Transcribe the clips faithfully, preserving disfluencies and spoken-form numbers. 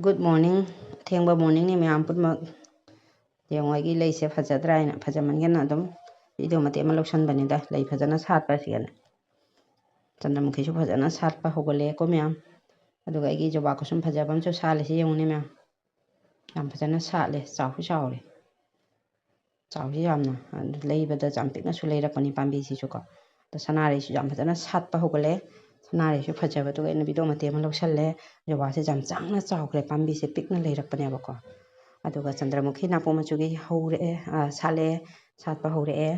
Good morning. ꯑꯊꯦꯡꯕ morningꯅꯤ ꯃꯌꯥꯝ ꯄꯨꯝꯅꯃꯛ꯫ ꯌꯦꯡꯉꯣ, ꯑꯩꯒꯤ ꯂꯩꯁꯦ ꯐꯖꯗ꯭ꯔꯥ ꯍꯥꯏꯅ, ꯐꯖꯃꯟꯒꯤꯅ ꯑꯗꯨꯝ video ꯃꯇꯦꯛ ꯑꯃ ꯂꯧꯁꯟꯕꯅꯤꯗ, ꯂꯩ ꯐꯖꯅ ꯁꯥꯠꯄ ꯑꯁꯤꯒꯅꯦ꯫ ꯆꯟꯗ꯭ꯔꯃꯨꯈꯤꯁꯨ ꯐꯖꯅ ꯁꯥꯠꯄ ꯍꯧꯒꯠꯂꯛꯑꯦꯀꯣ ꯃꯌꯥꯝ꯫ ꯑꯗꯨꯒ ꯑꯩꯒꯤ ꯖꯣꯕꯥ ꯀꯨꯁꯨꯝ ꯐꯖꯕ ꯑꯃꯁꯨ ꯁꯥꯠꯂꯦ, ꯁꯤ ꯌꯦꯡꯉꯨꯅꯦ ꯃꯌꯥꯝ, ꯌꯥꯝ ꯐꯖꯅ ꯁꯥꯠꯂꯦ, ꯆꯥꯎꯁꯨ ꯆꯥꯎꯔꯦ꯫ ꯆꯥꯎꯁꯤ ꯌꯥꯝꯅ꯫ ꯑꯗꯨ ꯂꯩꯕꯗ ꯌꯥꯝ ꯄꯤꯛꯅꯁꯨ ꯂꯩꯔꯛꯄꯅꯤ ꯄꯥꯝꯕꯤꯁꯤꯁꯨꯀꯣ꯫ ꯑꯗꯣ ꯁꯅꯥꯔꯩꯁꯨ ꯌꯥꯝ ꯐꯖꯅ ꯁꯥꯠꯄ ꯍꯧꯒꯠꯂꯦ꯫ ꯁꯅꯥꯔꯩꯁꯨ ꯐꯖꯕꯗꯨꯒ ꯑꯩꯅ video ꯃꯇꯦꯛ ꯑꯃ ꯂꯧꯁꯜꯂꯦ꯫ ꯖꯣꯕꯥꯁꯦ ꯌꯥꯝ ꯆꯥꯎꯅ ꯆꯥꯎꯈ꯭ꯔꯦ, ꯄꯥꯝꯕꯤꯁꯦ ꯄꯤꯛꯅ ꯂꯩꯔꯛꯄꯅꯦꯕꯀꯣ꯫ ꯑꯗꯨꯒ ꯆꯟꯗ꯭ꯔꯃꯨꯈꯤ ꯅꯥꯄꯨ ꯃꯆꯨꯒꯤ ꯍꯧꯔꯛꯑꯦ, ꯑ, ꯁꯥꯠꯂꯛꯑꯦ, ꯁꯥꯠꯄ ꯍꯧꯔꯛꯑꯦ꯫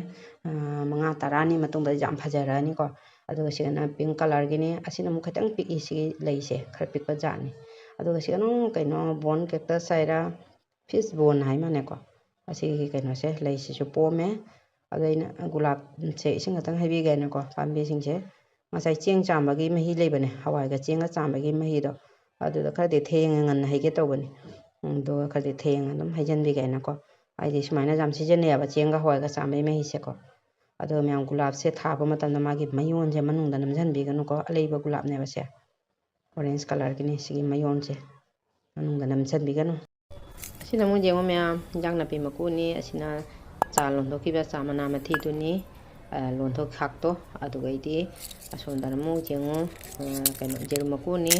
ꯑ, ꯃꯉꯥ ꯇꯔꯥꯅꯤ ꯃꯇꯨꯡꯗ ꯌꯥꯝ ꯐꯖꯔꯛꯑꯅꯤꯀꯣ꯫ ꯑꯗꯨꯒ ꯁꯤꯒꯅ pink colourꯒꯤꯅꯤ꯫ ꯑꯁꯤꯅ ꯑꯃꯨꯛ ꯈꯤꯇꯪ ꯄꯤꯛꯏ, ꯁꯤꯒꯤ ꯂꯩꯁꯦ ꯈꯔ ꯄꯤꯛꯄ ꯖꯥꯠꯅꯤ꯫ ꯑꯗꯨꯒ ꯁꯤꯒꯅ ꯑꯃꯨꯛ ꯀꯩꯅꯣ, bone cactus ꯍꯥꯏꯔ, fish bone ꯍꯥꯏ ꯃꯥꯅꯦꯀꯣ꯫ ꯑꯁꯤꯒꯤ ꯀꯩꯅꯣꯁꯦ, ꯂꯩꯁꯤꯁꯨ ꯄꯣꯝꯃꯦ꯫ ꯑꯗꯣ ꯑꯩꯅ ꯒꯨꯂꯥꯞꯁꯦ ꯏꯁꯤꯡ ꯈꯛꯇꯪ ꯍꯩꯕꯤꯒꯦ ꯍꯥꯏꯅꯀꯣ, ꯄꯥꯝꯕꯤꯁꯤꯡꯁꯦ ꯉꯁꯥꯏ ꯆꯦꯡ ꯆꯥꯝꯕꯒꯤ ꯃꯍꯤ ꯂꯩꯕꯅꯦ, ꯍꯋꯥꯏꯒ ꯆꯦꯡꯒ ꯆꯥꯝꯕꯒꯤ ꯃꯍꯤꯗꯣ, ꯑꯗꯨꯗ ꯈꯔꯗꯤ ꯊꯦꯡꯉꯦ, ꯉꯟꯅ ꯍꯩꯒꯦ ꯇꯧꯕꯅꯤ꯫ ꯑꯗꯨꯒ ꯈꯔꯗꯤ ꯊꯦꯡꯉꯦ, ꯑꯗꯨꯝ ꯍꯩꯖꯤꯟꯕꯤꯒꯦ ꯍꯥꯏꯅꯀꯣ꯫ ꯑꯩꯗꯤ ꯁꯨꯃꯥꯏꯅ ꯌꯥꯝ ꯁꯤꯖꯤꯟꯅꯩꯌꯦꯕ, ꯆꯦꯡꯒ ꯍꯋꯥꯏꯒ ꯆꯥꯝꯕꯒꯤ ꯃꯍꯤꯁꯦꯀꯣ꯫ ꯑꯗꯨꯒ ꯃꯌꯥꯝ ꯒꯨꯂꯥꯞꯁꯦ ꯊꯥꯕ ꯃꯇꯝꯗ ꯃꯥꯒꯤ ꯃꯌꯣꯟꯁꯦ ꯃꯅꯨꯡꯗ ꯅꯝꯁꯤꯟꯕꯤꯒꯅꯨꯀꯣ, ꯑꯂꯩꯕ ꯒꯨꯂꯥꯞꯅꯦꯕ ꯁꯦ꯫ Orange colourꯒꯤꯅꯤ ꯁꯤꯒꯤ ꯃꯌꯣꯟꯁꯦ, ꯃꯅꯨꯡꯗ ꯅꯝꯁꯤꯟꯕꯤꯒꯅꯨ꯫ ꯑꯁꯤꯅ ꯑꯃꯨꯛ ꯌꯦꯡꯉꯣ ꯃꯌꯥꯝ, ꯏꯟꯖꯥꯡ ꯅꯥꯄꯤ ꯃꯀꯨꯅꯤ꯫ ꯑꯁꯤꯅ ꯆꯥ ꯂꯣꯟꯊꯣꯛꯈꯤꯕ ꯆꯥ ꯃꯅꯥ ꯃꯊꯤꯗꯨꯅꯤ, ꯑ, ꯂꯣꯟꯊꯣꯛ ꯈꯥꯛꯇꯣ꯫ ꯑꯗꯨꯒꯩꯗꯤ ꯑꯁꯣꯝꯗꯅ ꯑꯃꯨꯛ ꯌꯦꯡꯉꯨ, ꯑ, ꯀꯩꯅꯣ, ꯌꯦꯔꯨꯝ ꯃꯀꯨꯅꯤ꯫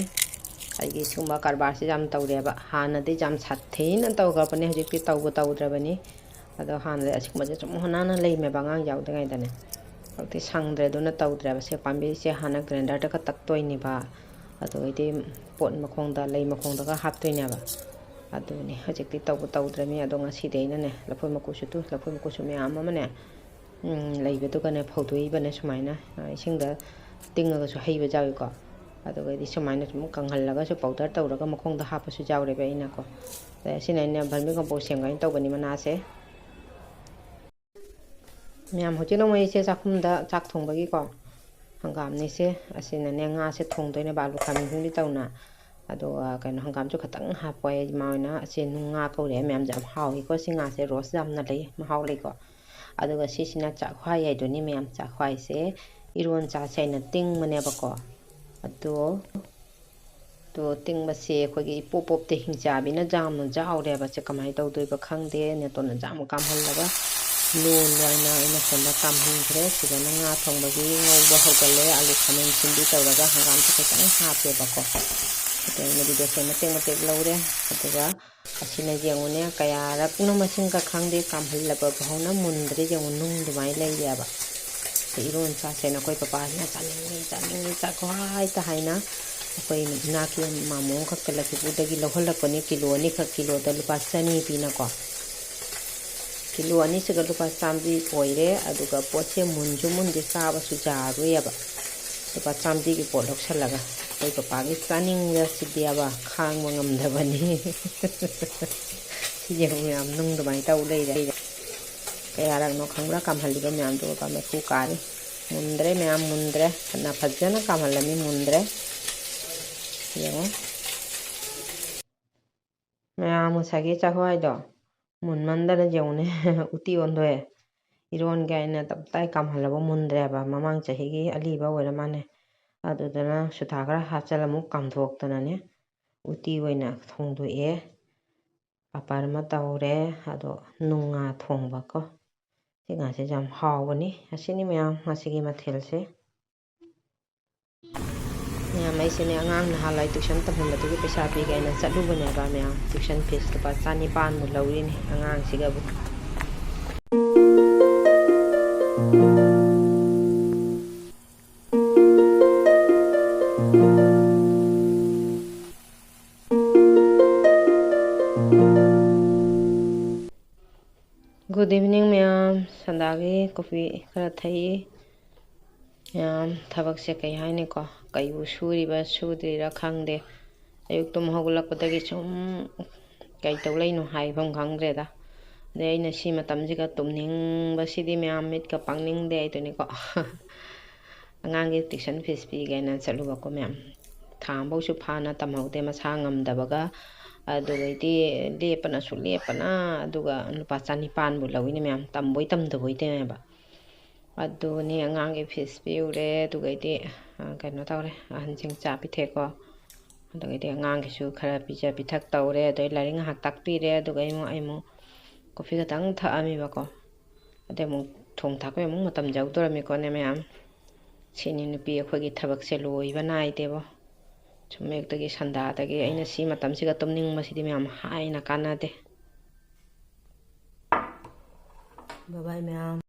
ꯑꯩꯗꯤ ꯁꯤꯒꯨꯝꯕ ꯀꯔꯕꯥꯔꯁꯦ ꯌꯥꯝ ꯇꯧꯔꯦꯕ꯫ ꯍꯥꯟꯅꯗꯤ ꯌꯥꯝ ꯁꯥꯊꯤꯅ ꯇꯧꯈ꯭ꯔꯕꯅꯦ, ꯍꯧꯖꯤꯛꯇꯤ ꯇꯧꯕ ꯇꯧꯗ꯭ꯔꯕꯅꯤ꯫ ꯑꯗꯣ ꯍꯥꯟꯅꯗꯤ ꯑꯁꯤꯒꯨꯝꯕꯁꯦ ꯁꯨꯝ ꯍꯣꯠꯅꯅ ꯂꯩꯃꯦꯕ ꯑꯉꯥꯡ ꯌꯥꯎꯗ꯭ꯔꯤꯉꯩꯗꯅꯦ꯫ ꯍꯧꯖꯤꯛꯇꯤ ꯁꯪꯗ꯭ꯔꯦ, ꯑꯗꯨꯅ ꯇꯧꯗ꯭ꯔꯦꯕ꯫ ꯁꯦ ꯄꯥꯝꯕꯤꯁꯦ ꯍꯥꯟꯅ grinder ꯗꯒ ꯇꯛꯇꯣꯏꯅꯦꯕ, ꯑꯗꯨꯗꯩꯗꯤ ꯄꯣꯠ ꯃꯈꯣꯡꯗ, ꯂꯩ ꯃꯈꯣꯡꯗꯒ ꯍꯥꯞꯇꯣꯏꯅꯦꯕ꯫ ꯑꯗꯨꯅꯤ ꯍꯧꯖꯤꯛꯇꯤ ꯇꯧꯕ ꯇꯧꯗ꯭ꯔꯃꯤ꯫ ꯑꯗꯣ ꯉꯁꯤꯗꯤ ꯑꯩꯅꯅꯦ ꯂꯐꯣꯏ ꯃꯀꯨꯁꯨ ꯇꯨ, ꯂꯐꯣꯏ ꯃꯀꯨꯁꯨ ꯃꯌꯥꯝ ꯑꯃꯅꯦ, ꯎꯝ, ꯂꯩꯕꯗꯨꯒꯅꯦ ꯐꯧꯗꯣꯛꯏꯕꯅꯦ ꯁꯨꯃꯥꯏꯅ, ꯑ, ꯏꯁꯤꯡꯗ ꯇꯤꯡꯉꯒꯁꯨ ꯍꯩꯕ ꯌꯥꯎꯏꯀꯣ꯫ ꯑꯗꯨꯒꯗꯤ ꯁꯨꯃꯥꯏꯅ ꯁꯨꯝ ꯀꯪꯍꯜꯂꯒꯁꯨ powder ꯇꯧꯔꯒ ꯃꯈꯣꯡꯗ ꯍꯥꯞꯄꯁꯨ ꯌꯥꯎꯔꯦꯕ ꯑꯩꯅꯀꯣ꯫ ꯑꯗꯩ ꯑꯁꯤꯅ ꯑꯩꯅ vermi compost ꯁꯦꯝꯒꯦꯅ ꯇꯧꯕꯅꯤ ꯃꯅꯥꯁꯦ꯫ ꯃꯌꯥꯝ ꯍꯧꯖꯤꯛꯅ ꯃꯣꯏꯁꯦ ꯆꯥꯛꯈꯨꯝꯗ ꯆꯥꯛ ꯊꯣꯡꯕꯒꯤꯀꯣ ꯍꯪꯒꯥꯝꯅꯤꯁꯦ, ꯑꯁꯤꯅꯅꯦ ꯉꯥꯁꯦ ꯊꯣꯡꯗꯣꯏꯅꯦꯕ, ꯑꯂꯨ ꯈꯥꯃꯦꯟ ꯁꯤꯟꯕꯤ ꯇꯧꯅ꯫ ꯑꯗꯨꯒ ꯀꯩꯅꯣ, ꯍꯪꯒꯥꯝꯁꯨ ꯈꯇꯪ ꯍꯥꯞꯄꯣ꯫ ꯑꯩ ꯏꯃꯥ ꯍꯣꯏꯅ ꯑꯁꯤ ꯅꯨꯡ ꯉꯥ ꯀꯧꯔꯦ ꯃꯌꯥꯝꯁꯦ ꯌꯥꯝ ꯍꯥꯎꯏꯀꯣ꯫ ꯁꯤ ꯉꯥꯁꯦ ꯔꯣꯁ ꯌꯥꯝꯅ ꯂꯩ, ꯃꯍꯥꯎ ꯂꯩꯀꯣ꯫ ꯑꯗꯨꯒ ꯁꯤꯁꯤꯅ ꯆꯥꯛꯍ꯭ꯋꯥꯏ ꯍꯥꯏꯗꯨꯅꯤ ꯃꯌꯥꯝ, ꯆꯥꯛꯍ꯭ꯋꯥꯏꯁꯦ ꯏꯔꯣꯟ ꯆꯥꯁꯦ ꯍꯥꯏꯅ ꯇꯤꯡꯕꯅꯦꯕꯀꯣ꯫ ꯑꯗꯣ ꯑꯗꯣ ꯇꯤꯡꯕꯁꯦ ꯑꯩꯈꯣꯏꯒꯤ ꯏꯄꯣꯞ ꯄꯣꯞꯇꯦ, ꯍꯤꯡꯆꯥꯕꯤꯅ ꯌꯥꯝꯅ ꯌꯥꯎꯔꯦꯕ꯫ ꯁꯦ ꯀꯃꯥꯏꯅ ꯇꯧꯗꯣꯏꯕ ꯈꯪꯗꯦ꯫ ꯅꯦꯇꯣꯟꯅ ꯌꯥꯝ ꯀꯥꯝꯍꯜꯂꯒ ꯂꯣꯟ ꯂꯣꯏꯅ ꯑꯩꯅ ꯁꯣꯝꯗ ꯀꯥꯝꯍꯟꯈ꯭ꯔꯦ꯫ ꯁꯤꯗꯅ ꯉꯥ ꯊꯣꯡꯕꯒꯤ ꯉꯧꯕ ꯍꯧꯒꯠꯂꯦ꯫ ꯑꯂꯨ ꯈꯥꯃꯦꯟ ꯑꯁꯤꯟꯕꯤ ꯇꯧꯔꯒ ꯍꯪꯒꯥꯝꯁꯨ ꯈꯤꯇꯪ ꯍꯥꯞꯄꯦꯕꯀꯣ꯫ ꯑꯗꯣ ꯃꯗꯨꯗꯁꯨ ꯃꯇꯦꯛ ꯃꯇꯦꯛ ꯂꯧꯔꯦ꯫ ꯑꯗꯨꯒ ꯑꯁꯤꯅ ꯌꯦꯡꯉꯨꯅꯦ, ꯀꯌꯥꯔꯛꯅꯣ ꯃꯁꯤꯡꯒ ꯈꯪꯗꯦ, ꯀꯥꯝꯍꯜꯂꯕ ꯐꯥꯎꯅ ꯃꯨꯟꯗ꯭ꯔꯦ꯫ ꯌꯦꯡꯉꯨ, ꯅꯨꯡ ꯑꯗꯨꯃꯥꯏꯅ ꯂꯩꯔꯦꯕ꯫ ꯁꯤ ꯏꯔꯣꯟ ꯆꯥꯁꯦꯅ ꯑꯩꯈꯣꯏ ꯄꯄꯥꯁꯤꯅ "ꯆꯥꯅꯤꯡꯉꯤ, ꯆꯥꯅꯤꯡꯉꯤ, ꯆꯥꯈꯣ" ꯍꯥꯏꯇ ꯍꯥꯏꯅ ꯑꯩꯈꯣꯏ ꯏꯅꯥꯛꯀꯤ ꯃꯥꯃꯣ ꯑꯃꯈꯛꯇ ꯂꯛꯈꯤꯄꯨꯔꯗꯒꯤ ꯂꯧꯍꯜꯂꯛꯄꯅꯤ, ꯀꯤꯂꯣ ꯑꯅꯤꯈꯛ, ꯀꯤꯂꯣꯗ ꯂꯨꯄꯥ ꯆꯅꯤ ꯄꯤꯅꯀꯣ꯫ ꯀꯤꯂꯣ ꯑꯅꯤꯁꯤꯒ ꯂꯨꯄꯥ ꯆꯥꯝꯃꯔꯤ ꯑꯣꯏꯔꯦ꯫ ꯑꯗꯨꯒ ꯄꯣꯠꯁꯦ ꯃꯨꯟꯁꯨ ꯃꯨꯟꯗꯦ, ꯆꯥꯕꯁꯨ ꯌꯥꯔꯣꯏꯑꯕ꯫ ꯂꯨꯄꯥ ꯆꯥꯝꯃꯔꯤꯒꯤ ꯄꯣꯠ ꯂꯧꯁꯜꯂꯒ ꯑꯩꯈꯣꯏ ꯄꯄꯥꯒꯤ ꯆꯥꯅꯤꯡꯕꯁꯤꯗꯤꯕ ꯈꯥꯡꯕ ꯉꯝꯗꯕꯅꯤ꯫ ꯁꯤ ꯌꯦꯡꯉꯨ ꯃꯌꯥꯝ, ꯅꯨꯡ ꯑꯗꯨꯃꯥꯏꯅ ꯇꯧ ꯂꯩꯔꯦ꯫ ꯀꯌꯥꯔꯛꯅꯣ ꯈꯪꯕ꯭ꯔꯥ ꯀꯥꯝꯍꯜꯂꯤꯕ ꯃꯌꯥꯝꯗꯨꯒ ꯃꯩꯈꯨ ꯀꯥꯔꯤ꯫ ꯃꯨꯟꯗ꯭ꯔꯦ ꯃꯌꯥꯝ, ꯃꯨꯟꯗ꯭ꯔꯦ꯫ ꯐꯅ ꯐꯖꯅ ꯀꯥꯝꯍꯜꯂꯝꯃꯤ, ꯃꯨꯟꯗ꯭ꯔꯦ꯫ ꯌꯦꯡꯉꯣ꯫ ꯃꯌꯥꯝ ꯉꯁꯥꯏꯒꯤ ꯆꯥꯛꯍꯋꯥꯏꯗꯣ ꯃꯨꯟꯃꯟꯗꯅ ꯌꯦꯡꯉꯨꯅꯦ, ꯎꯇꯤ ꯑꯣꯟꯊꯣꯛꯑꯦ꯫ ꯏꯔꯣꯟꯒꯦ ꯍꯥꯏꯅ ꯇꯞꯇꯥꯏ ꯀꯥꯝꯍꯜꯂꯕ ꯃꯨꯟꯗ꯭ꯔꯦꯕ꯫ ꯃꯃꯥꯡ ꯆꯍꯤꯒꯤ ꯑꯂꯤꯕ ꯑꯣꯏꯔ ꯃꯥꯜꯂꯦ꯫ ꯑꯗꯨꯗꯨꯅ ꯁꯨꯊꯥ ꯈꯔ ꯍꯥꯞꯆꯜꯂ ꯑꯃꯨꯛ ꯀꯥꯝꯊꯣꯛꯇꯅꯅꯦ ꯎꯇꯤ ꯑꯣꯏꯅ ꯊꯣꯡꯗꯣꯛꯑꯦ꯫ ꯄꯥꯄꯔ ꯑꯃ ꯇꯧꯔꯦ꯫ ꯑꯗꯣ ꯅꯨꯡꯉꯥ ꯊꯣꯡꯕꯀꯣ꯫ ꯁꯤ ꯉꯥꯁꯦ ꯌꯥꯝ ꯍꯥꯎꯕꯅꯤ꯫ ꯑꯁꯤꯅꯤ ꯃꯌꯥꯝ ꯉꯁꯤꯒꯤ ꯃꯊꯦꯜꯁꯦ꯫ ꯃꯌꯥꯝ, ꯑꯩꯁꯤꯅꯦ ꯑꯉꯥꯡ ꯅꯍꯥꯟꯋꯥꯏ tuition ꯇꯝꯍꯟꯕꯗꯨꯒꯤ ꯄꯩꯁꯥ ꯄꯤꯒꯦ ꯍꯥꯏꯅ ꯆꯠꯂꯨꯕꯅꯦꯕ ꯃꯌꯥꯝ꯫ Tuition fees ꯂꯨꯄꯥ ꯆꯅꯤꯄꯥꯟꯃꯨꯛ ꯂꯧꯔꯤꯅꯦ ꯑꯉꯥꯡꯁꯤꯒꯕꯨ꯫ Good evening ꯃꯌꯥꯝ꯫ ꯁꯟꯗꯥꯒꯤ coffee ꯈꯔ ꯊꯛꯏ꯫ ꯃꯌꯥꯝ, ꯊꯕꯛꯁꯦ ꯀꯩ ꯍꯥꯏꯅꯤꯀꯣ, ꯀꯩꯕꯨ ꯁꯨꯔꯤꯕ ꯁꯨꯗ꯭ꯔꯤꯔꯥ ꯈꯪꯗꯦ꯫ ꯑꯌꯨꯛ ꯇꯨꯝ ꯍꯧꯒꯠꯂꯛꯄꯗꯒꯤ ꯁꯨꯝ ꯀꯩ ꯇꯧ ꯂꯩꯅꯣ ꯍꯥꯏꯐꯝ ꯈꯪꯗ꯭ꯔꯦꯗ꯫ ꯑꯗꯩ ꯑꯩꯅ ꯁꯤ ꯃꯇꯝꯁꯤꯒ ꯇꯨꯝꯅꯤꯡꯕꯁꯤꯗꯤ ꯃꯌꯥꯝ, ꯃꯤꯠꯀ ꯄꯥꯡꯅꯤꯡꯗꯦ ꯍꯥꯏꯗꯨꯅꯤꯀꯣ꯫ ꯑꯉꯥꯡꯒꯤ tuition fees ꯄꯤꯒꯦꯅ ꯆꯠꯂꯨꯕꯀꯣ ꯃꯌꯥꯝ꯫ ꯊꯥ ꯑꯃꯐꯧꯁꯨ ꯐꯥꯅ ꯇꯝꯍꯧꯗꯦ ꯃꯁꯥ ꯉꯝꯗꯕꯒ꯫ ꯑꯗꯨꯗꯩꯗꯤ ꯂꯦꯞꯄꯅꯁꯨ ꯂꯦꯞꯄꯅ, ꯑꯗꯨꯒ ꯂꯨꯄꯥ ꯆꯅꯤꯄꯥꯟꯕꯨ ꯂꯧꯏꯅꯦ ꯃꯌꯥꯝ, ꯇꯝꯕꯣꯏ ꯇꯝꯗꯕꯣꯏ ꯇꯧꯋꯦꯕ꯫ ꯑꯗꯨꯅꯤ ꯑꯉꯥꯡꯒꯤ fees ꯄꯤꯔꯨꯔꯦ꯫ ꯑꯗꯨꯒꯩꯗꯤ, ꯑ, ꯀꯩꯅꯣ ꯇꯧꯔꯦ, ꯑꯍꯟꯁꯤꯡ ꯆꯥ ꯄꯤꯊꯛꯑꯦꯀꯣ꯫ ꯑꯗꯨꯒꯩꯗꯤ ꯑꯉꯥꯡꯒꯤꯁꯨ ꯈꯔ ꯄꯤꯖ ꯄꯤꯊꯛ ꯇꯧꯔꯦ, ꯑꯗꯩ ꯂꯥꯏꯔꯤꯛ ꯉꯥꯏꯍꯥꯛ ꯇꯥꯛꯄꯤꯔꯦ, ꯑꯗꯨꯒ ꯑꯩ ꯑꯃꯨꯛ, ꯑꯩ ꯑꯃꯨꯛ ꯀꯣꯐꯤ ꯈꯛꯇꯪ ꯊꯛꯑꯝꯃꯤꯕꯀꯣ꯫ ꯑꯗꯩ ꯑꯃꯨꯛ ꯊꯣꯡ ꯊꯥꯛꯄꯩ ꯑꯃꯨꯛ ꯃꯇꯝ ꯌꯧꯗꯣꯔꯝꯃꯤꯀꯣꯅꯦ ꯃꯌꯥꯝ꯫ ꯁꯤꯅꯤ ꯅꯨꯄꯤ ꯑꯩꯈꯣꯏꯒꯤ ꯊꯕꯛꯁꯦ ꯂꯣꯏꯕ ꯅꯥꯏꯗꯦꯕꯣ꯫ ꯁꯨꯝ ꯑꯌꯨꯛꯇꯒꯤ ꯁꯟꯗꯥꯗꯒꯤ ꯑꯩꯅ ꯁꯤ ꯃꯇꯝꯁꯤꯒ ꯇꯨꯝꯅꯤꯡꯕꯁꯤꯗꯤ ꯃꯌꯥꯝ ꯍꯥꯏꯅ ꯀꯥꯟꯅꯗꯦ꯫ ꯕꯥꯏ ꯕꯥꯏ ꯃꯌꯥꯝ꯫